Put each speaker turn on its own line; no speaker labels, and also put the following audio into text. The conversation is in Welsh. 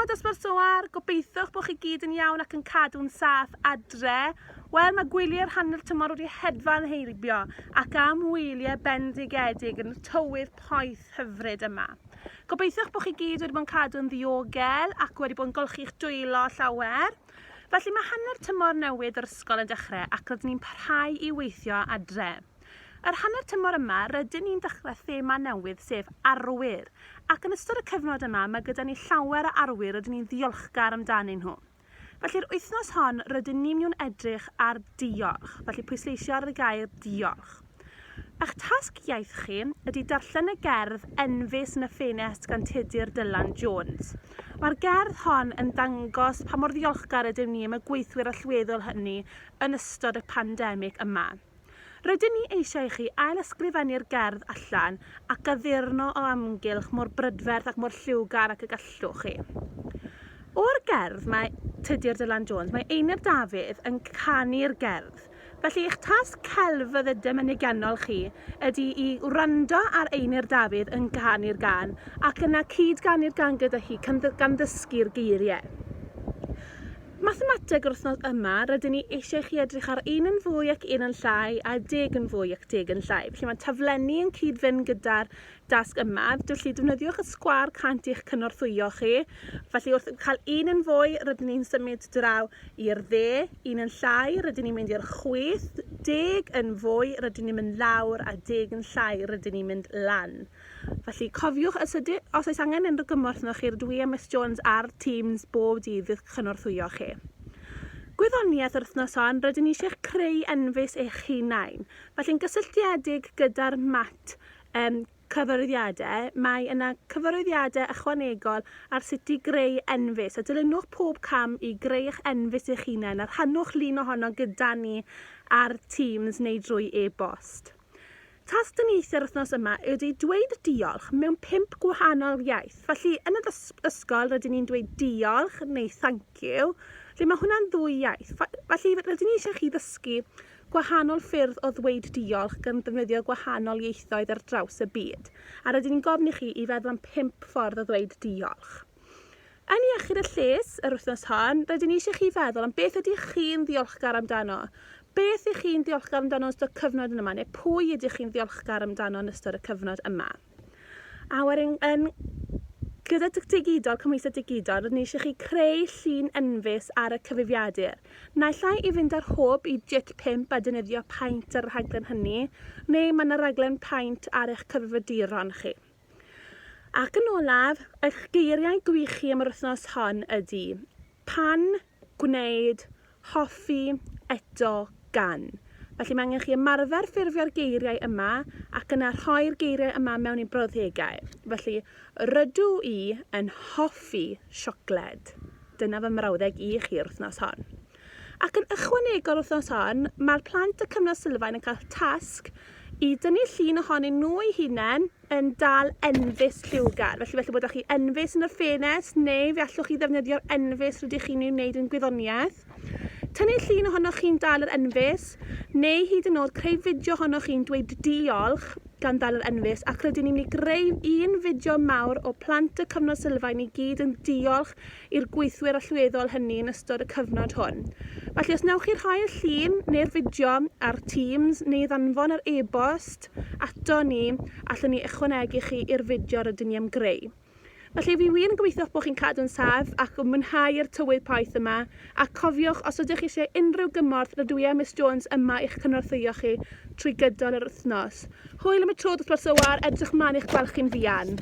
dosbarth Soar, gobeithiwch bod chi gyd yn iawn ac yn cadw'n saff adre. Wel, mae gwyliau'r hanner tymor wedi hedfan heibio ac am wyliau bendigedig yn y tywydd poeth hyfryd yma. Gobeithiwch bod chi gyd wedi bod yn cadw'n ddiogel ac wedi bod yn golchi'ch dwylo llawer. Felly mae hanner tymor newydd yr ysgol yn dechrau ac rydyn ni'n parhau i weithio adre. Yr hanner tymor yma, rydyn ni'n dechrau thema newydd sef arwyr, ac yn ystod y cyfnod yma mae gyda ni llawer o arwyr rydyn ni'n ddiolchgar amdanyn nhw. Felly'r wythnos hon rydyn ni'n mynd edrych ar diolch, felly pwysleisio ar y gair diolch. Eich tasg iaith chi ydy darllen y gerdd Enfys yn y Ffenest gan Tudur Dylan Jones. Mae'r gerdd hon yn dangos pa mor ddiolchgar ydym ni am y gweithwyr allweddol hynny yn ystod y pandemig yma. Rydyn ni eisiau i chi ail-ysgrifennu'r gerdd allan ac addurno o amgylch mor brydferth ac mor lliwgar ac y gallwch chi. O'r gerdd mae Tudur Dylan Jones, mae Einir Dafydd yn canu'r gerdd. Felly eich tasg celfyddydau mynegiannol chi ydy i wrando ar Einir Dafydd yn canu'r gân ac yna cyd-ganu'r gân gyda hi gan ddysgu'r geiriau. Mathemateg yr wythnos yma, rydyn ni eisiau i chi edrych ar un yn fwy ac un yn llai a deg yn fwy ac deg yn llai. Felly mae taflenni yn cyd-fynd gyda'r dasg yma, felly defnyddiwch y sgwâr 100 i'ch cynorthwyo chi. Felly wrth cael un yn fwy, rydyn ni'n symud draw i'r dde, un yn llai, rydyn ni'n mynd i'r chwith, deg yn fwy, rydyn ni'n mynd lawr, a deg yn llai, rydyn ni'n mynd lan. Felly, cofiwch, os, ydy, os oes angen unrhyw gymorth arnoch chi, rydw i a Miss Jones ar Teams bob dydd i'ch cynorthwyo chi. Gwyddoniaeth yr wythnos hon, rydyn ni eisiau creu enfys eich hunain. Felly'n gysylltiedig gyda'r mat um, cyfarwyddiadau, mae yna cyfarwyddiadau ychwanegol ar sut i greu enfys, a dilynwch pob cam i greu eich enfys eich hunain a rhannwch lun ohono gyda ni ar Teams neu drwy e-bost. Tasg dyniaethau'r wythnos yma ydy dweud diolch mewn pump gwahanol iaith. Felly, yn y ysgol rydyn ni'n dweud diolch neu thank you. Felly mae hwnna'n ddwy iaith. Felly rydyn ni eisiau chi ddysgu gwahanol ffyrdd o ddweud diolch gan ddefnyddio gwahanol ieithoedd ar draws y byd. A rydyn ni'n gofyn i chi i feddwl am pump ffordd o ddweud diolch. Yn Iechyd a Lles yr wythnos hon, rydyn ni eisiau chi feddwl am beth ydych chi'n ddiolchgar amdano. Beth ych chi'n ddiolchgar amdano yn ystod y cyfnod yma, neu pwy ydych chi'n ddiolchgar amdano yn ystod y cyfnod yma. A wedyn, yn gyda digidol, cymhwyso digidol, rydyn ni eisiau chi creu llun enfys ar y cyfrifiadur. Naill ai i fynd ar hwb i JIT 5 a defnyddio Paint ar y rhaglen hynny, neu mae yna raglen Paint ar eich cyfrifiaduron chi. Ac yn olaf, eich geiriau gwych chi am yr wythnos hon ydy pan, gwneud, hoffi, eto, gan. Felly mae angen chi ymarfer ffurfio'r geiriau yma ac yna rhoi'r geiriau yma mewn i brawddegau. Felly, rydw i yn hoffi siocled. Dyna fy mrawddeg i chi yr wythnos hon. Ac yn ychwanegol wythnos hon, mae'r plant y cyfnod sylfaen yn cael tasg i dynnu llun ohonyn nhw eu hunain yn dal enfys lliwgar. Felly, felly bod chi enfys yn y ffenest neu fe allwch chi ddefnyddio'r enfys rydych chi'n ei wneud yn gwyddoniaeth. Tynnu llun ohonoch chi'n dal yr enfys neu hyd yn oed creu fideo ohonoch chi'n dweud diolch gan ddal yr enfys ac rydyn ni'n mynd i greu un fideo mawr o plant y cyfnod sylfaen i gyd yn diolch i'r gweithwyr allweddol hynny yn ystod y cyfnod hwn. Felly os wnewch chi rhoi'r llun neu'r fideo ar Teams neu ddanfon yr e-bost ato ni, allwn ni ychwanegu chi i'r fideo rydyn ni am greu. Felly fi wir yn gobeithio bod chi'n cadw'n saff ac yn mwynhau'r tywydd poeth yma a cofiwch os ydych chi eisiau unrhyw gymorth rydw i a Miss Jones yma i'ch cynorthwyo chi trwy gydol yr wythnos. Hwyl am y tro dosbarth Sywar, edrych mlaen i'ch gweld chi'n fuan.